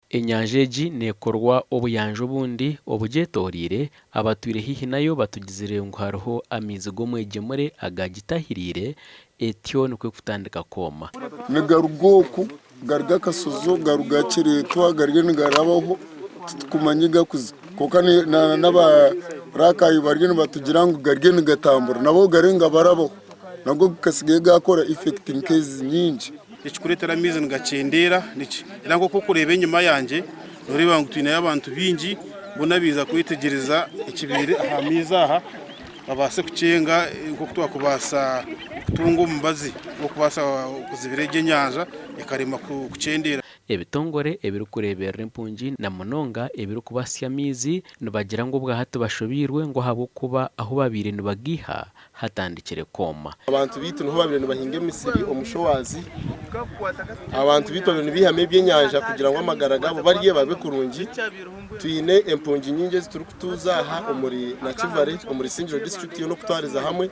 Enyanja egi neekorwa obuyanja obundi obugyetoreire. Abatwire haihi nayo batugizire ngu hariho amaizi g'omwegyemure agagitahiriire etyo nikwo kutandika kwoma. Nigaruga oku, garuga Kasozo, garuga Kireetwa, gariyo nigarabaho titukumanya ei garikuza. Kwonka n'aba Rakai bariyo nibatugira ngu gariyo nigatambura nabo gariyo nigabarabaho. Nago gasigaire gaakora effect nk'ezi nyingi. Ekirikureetera amaizi nigakyendeera niki? Era nk'oku orikureeba enyima yangye, nooreeba ngu twineyo abantu baingi boona baija kwetegyereza ekibaire aha maizi aha babaase kukyenga nk'oku twakubaasa kutunga omubazi gw'okubaasa kuzibira egi enyanja ekarema kukyendeera. Ebitongore ebirikureeberera empungi na munonga ebirikubasya amaizi nibagira ngu obwahati bashobeirwe ngu ahabw'okuba ahu babaire nibagaiha hatandikire kwoma. Abantu baitu niho babaire nibahinga emisiri omu showaazi. Abantu baitu babaire nibaihamu ebyenyanja kugira ngu amagara gaabo barye babe kurungi. Twine empungi nyingi ezi turikutuuza aha omuri Nakivale omuri Isingiro disiturikiti yoona okutwariza hamwe.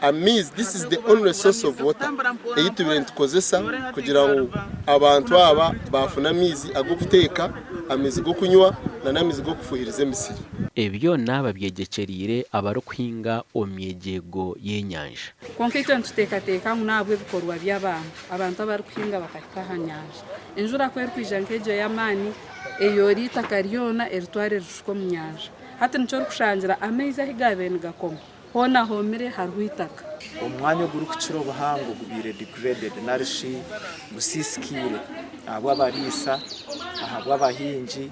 Amaizi, this is the only source of water ei tubaire nitukozesa kugira ngu abantu aba baafuna amaizi ag'okuteeka, amaizi g'okunywa n'amaizi g'okufuhiriza emisiri. Ebi byona babyegyekyereire abarikuhinga omu myegyeego y'enyanja. Kwonka itwe nituteekateeka ngu n'ahabw'ebikorwa by'abantu, abantu abarikuhinga bakahika aha nyanja. Enjura ku erikwija nk'egyo ey'amaani, eyoora eitaka ryona eritwara erishuka omu nyanja. Hati nikyo orikushangira amaizi ahu gaabaire nigakoma hoona hoomire hariho eitaka. Omwanya ogurikukira obuhango gubaire degraded narishi gusiisikaire ahabw'abariisa, ahabw'abahingi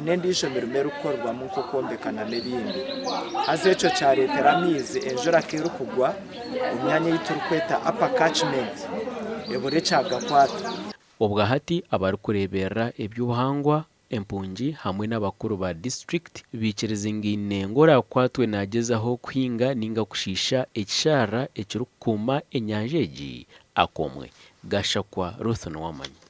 n'endiijo mirimo erikukorwamu nk'okwombeka n'ebindi. Haza ekyo kyareetera amaizi enjura ku erikugwa omu myanya ei turikweta upper catchment ebura ekyagakwata. Obwahati abarikureeberera eby'obuhangwa Empungi hamwe n'abakuru ba disiturikiti baikirizingaine ngu oraakwatwe naagyezaho kuhinga nainga kushiisha ekisharara ekirikukuuma enyanja egi akomwe. Gashakwa Ruth Nuwamanya.